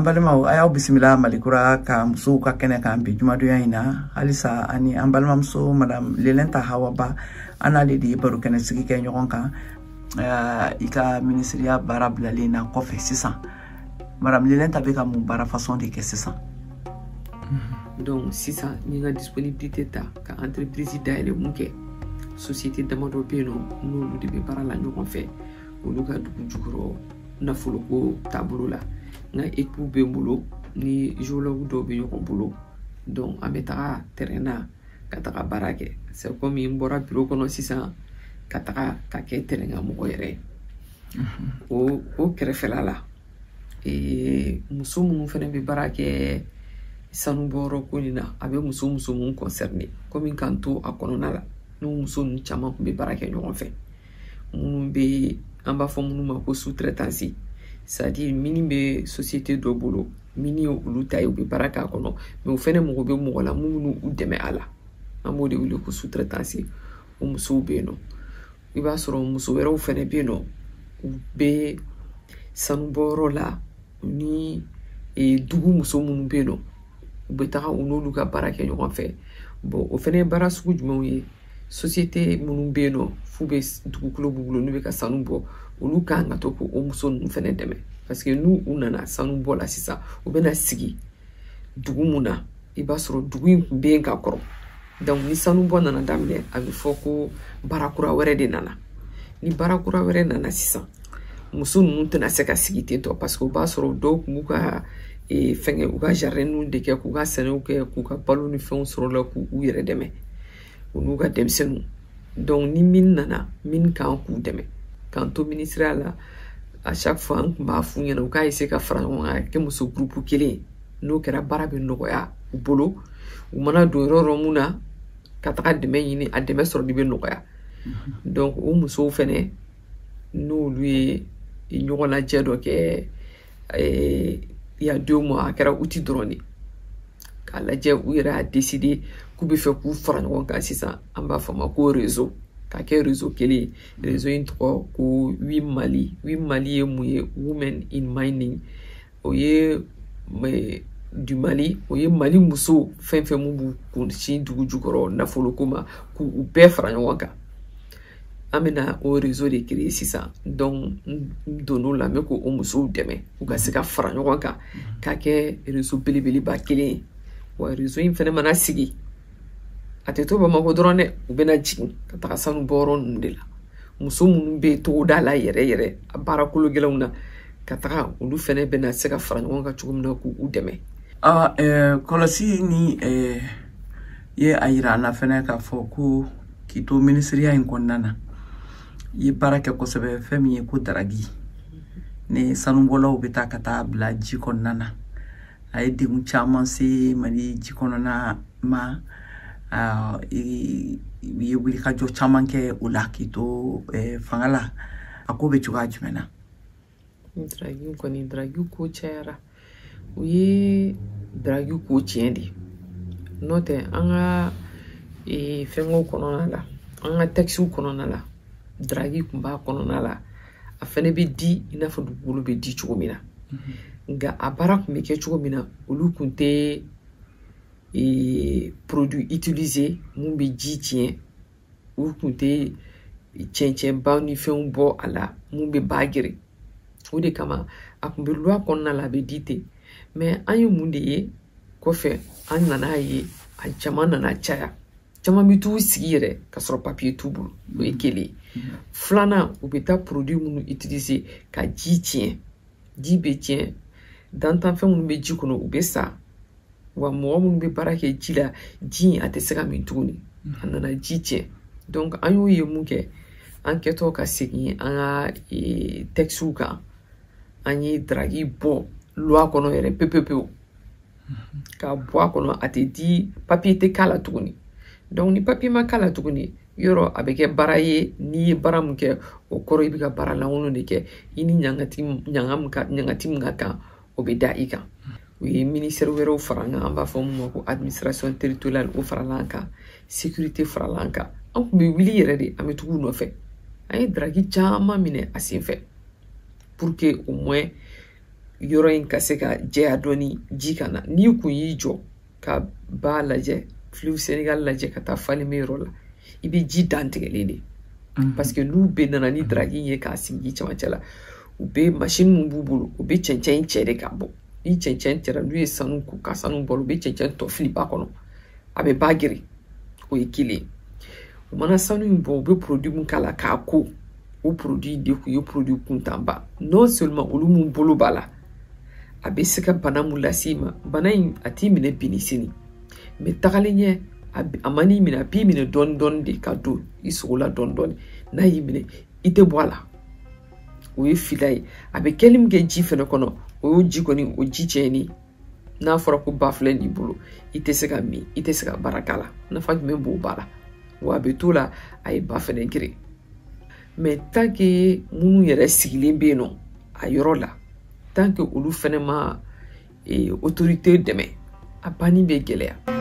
Balimaw, a y'aw bisimila Malikura ka musow ka kɛnɛ kan bi jumadonya in na. Halisa ani an balimamuso Madame Lelɛnta Hawa Ba, an n'ale de ye baro kɛnɛ sigi kɛ ɲɔgɔn kan. I ka minisiriya baara bilalen na kɔfɛ sisan, Madame Lelɛnta bɛ ka mun baara façon de kɛ sisan? Donc sisan, n ye n ka disponibilité ta ka entreprise dayɛlɛ. Mun kɛ, société damadɔ bɛ yen nɔ, n'olu de bɛ baara la ɲɔgɔn fɛ, olu ka dugu jukɔrɔ nafoloko taabolo la. N ka équipe bɛ n bolo, ni géologue dɔw bɛ ɲɔgɔn bolo. Donc an bɛ taga terrain na ka taga baara kɛ. C'est comme n bɔra bureau kɔnɔ sisan ka taga ka kɛ terrain kan mɔgɔ yɛrɛ ye. O kɛrɛfɛla la, muso minnu fɛnɛ bɛ baara kɛ sanubɔyɔrɔ ko nin na, a bɛ muso mun concerné, komi k'an to a kɔnɔna la, n'o muso ninnu caman tun bɛ baara kɛ ɲɔgɔn fɛ, minnu bɛ, an b'a fɔ minnu ma ko sous-traitance, c'est à dire mine bɛ société dɔ bolo, mine ye olu ta ye, u bɛ baara k'a kɔnɔ, mais o fɛnɛ mago bɛ mɔgɔ la mun b'u dɛmɛ a la. An b'o de wele ko sous-traitance. O musow bɛ yen nɔ. I b'a sɔrɔ muso wɛrɛw fɛnɛ bɛ yen nɔ, u bɛ sanubɔyɔrɔ la ni dugu muso minnu bɛ yen nɔ, u bɛ taga u n'olu ka baara kɛ ɲɔgɔn fɛ. Bon, o fɛnɛ ye baara sugu jumɛnw ye? Société minnu bɛ yen nɔ, f'u bɛ dugukolo b'u bolo, n'u bɛ ka sanu bɔ, olu kan ka to k'o muso ninnu fɛnɛ dɛmɛ, parce que n'u u nana sanu bɔ la sisan, u bɛna sigi dugu mun na, i b'a sɔrɔ dugu in tun bɛ yen ka kɔrɔ. Donc ni sanu bɔ nana daminɛ, a bɛ fɔ ko baara kura wɛrɛ de nana. Ni baara kura wɛrɛ nana sisan, muso ninnu tɛna se ka sigi ten tɔ, parce que o b'a sɔrɔ dɔw tun b'u ka fɛngɛ, u ka jardin de kɛ, k'u ka sɛnɛw kɛ, k'u ka balo ni fɛnw sɔrɔ la, k'u yɛrɛ dɛmɛ, u n'u ka denmisɛnninw. Donc ni min nana, min kan k'u dɛmɛ. K'an to ministériya la, à chaque fois an tun b'a f'u ɲɛna u k'a essayer ka fara ɲɔgɔn kan ka kɛ muso groupe kelen ye. N'o kɛra, baara bɛ nɔgɔya u bolo. U mana don yɔrɔ yɔrɔ mun na ka taga dɛmɛ ɲini, a dɛmɛ sɔrɔli bɛ nɔgɔya. Donc o musow fɛnɛ, n'olu ye ɲɔgɔn lajɛ dɔ kɛ il y a 2 mois, a kɛra août dɔrɔn de, k'a lajɛ, u yɛrɛ y'a décider k'u bɛ fɛ k'u fara ɲɔgɔn kan sisan. An b'a fɔ a ma ko réseau, ka kɛ réseau kelen ye. Réseau in tɔgɔ ko WIM Mali. WIM Mali ye mun ye? Women in Mining, o ye du Mali, o ye Mali muso fɛn fɛn mun b'u kun sin dugu jukɔrɔ nafoloko ma, k'u bɛɛ fara ɲɔgɔn kan. An bɛna o réseau de créer sisan. Donc n donn'o la, n bɛ k'o musow dɛmɛ u ka se ka fara ɲɔgɔn kan ka kɛ réseau belebeleba kelen ye. Wa réseau in fɛnɛ mana sigi, a tɛ to Bamakɔ dɔrɔn dɛ, u bɛna jigin ka taga sanu bɔyɔrɔ ninnu de la. Muso minnu bɛ togoda la yɛrɛ yɛrɛ, a baara kolo gɛlɛnw na, ka taga, olu fɛnɛ bɛna se ka fara ɲɔgɔn kan cogo min na k'u dɛmɛ. Awa, kɔlɔsi ni ye a yira an na fɛnɛ k'a fɔ ko k'i to minisiriya in kɔnɔna na, i ye baara kɛ kosɛbɛ fɛn min ye ko drague ni sanubɔlaw bɛ taa ka taa bila ji kɔnɔna na. A ye degun caman se Mali ji kɔnɔna ma. I ye wulikajɔ caman kɛ o la k'i to fanga la. A ko bɛ cogoya jumɛn na? Drague kɔni, drague ko cayara. U ye drague ko tiɲɛ de. N'o tɛ, an ka fɛngɛw kɔnɔna la, an ka textew kɔnɔna la, drague tun b'a kɔnɔna la. A fɛnɛ bɛ di i n'a fɔ dugukolo bɛ di cogo min na. Nka a baara tun bɛ kɛ cogo min na, olu tun tɛ produit utiliser mun bɛ ji tiɲɛ. U tun tɛ cɛncɛnba ni fɛnw bɔ a la mun bɛ ba geren. O de kama a tun bɛ loi kɔnɔna la, a bɛ di ten. Mais an ye mun de ye kɔfɛ? An nana ye a jama nana caya, caman bɛ t'u sigi yɛrɛ ka sɔrɔ papiye t'u bolo. O ye kelen ye. Filanan, u bɛ taa produit minnu utiliser ka ji tiɲɛ, ji bɛ tiɲɛ, dantanfɛn minnu bɛ ji kɔnɔ, u bɛ sa. Wa mɔgɔ minnu bɛ baara kɛ ji la, ji in a tɛ se ka min tuguni, a nana ji tiɲɛ. Donc an y'o ye. Mun kɛ? An kɛtɔ ka segin an ka textew kan, an ye drague bɔ loi kɔnɔ yɛrɛ pewu pewu, k'a bɔ a kɔnɔ. A tɛ di, papiye tɛ k'a la tuguni. Donc ni papiye ma k'a la tuguni, yɔrɔ a bɛ kɛ baara ye. N'i ye baara mun kɛ, o kɔrɔ i bɛ ka baara lankolon de kɛ. I ni ɲangati ɲangati min ka kan, o bɛ da i kan. U ye ministère wɛrɛw fara an kan, an b'a fɔ mun ma ko administration territoriale, o farala an kan, sécurité farala an kan. An tun bɛ wuli yɛrɛ de, an bɛ tugu u nɔfɛ. An ye drague caman minɛ a sen fɛ pour que au moins Yɔrɔ in ka se ka jɛya dɔɔni, ji ka na. N'i kun y'i jɔ ka ba lajɛ, fleuve Sénégal lajɛ ka taa Falémé yɔrɔ la, i bɛ ji dantigɛlen de, parce que n'u bɛɛ nana ni drague ye k'a sigi cɛmancɛ la, u bɛ machine mun b'u bolo, u bɛ cɛncɛn cɛ de ka bɔ. Ni cɛncɛn cɛra, n'u ye sanu ko ka sanu bɔ, u bɛ cɛncɛn tɔ fili ba kɔnɔ, a bɛ ba geren. O ye kelen. U mana sanu in bɔ, u bɛ produit mun k'a la k'a ko, o produit de kun ye produit kuntanba. Non seulement olu mun bolo b'a la, a bɛ se ka bana mun lase i ma, bana in a t'i minɛ bi ni sini, mais tagalen ɲɛ, a man'i minɛ, a b'i minɛ dɔɔni dɔɔni de ka don i sogo la dɔɔni dɔɔni. N'a y'i minɛ, i tɛ bɔ a la. O ye fila ye. A bɛ kɛli min kɛ ji fɛnɛ kɔnɔ, o y'o ji kɔni, o ji tiɲɛni. N'a fɔra ko ba filɛ nin bolo, i tɛ se ka min, i tɛ se ka baara k'a la, nafa jumɛn b'o ba la? Wa a bɛ t'o la, a ye ba fɛnɛ geren. Mais tant que minnu yɛrɛ sigilen bɛ yen nɔ a yɔrɔ la, tant que olu fɛnɛ ma autorité dɛmɛ, a banni bɛ gɛlɛya.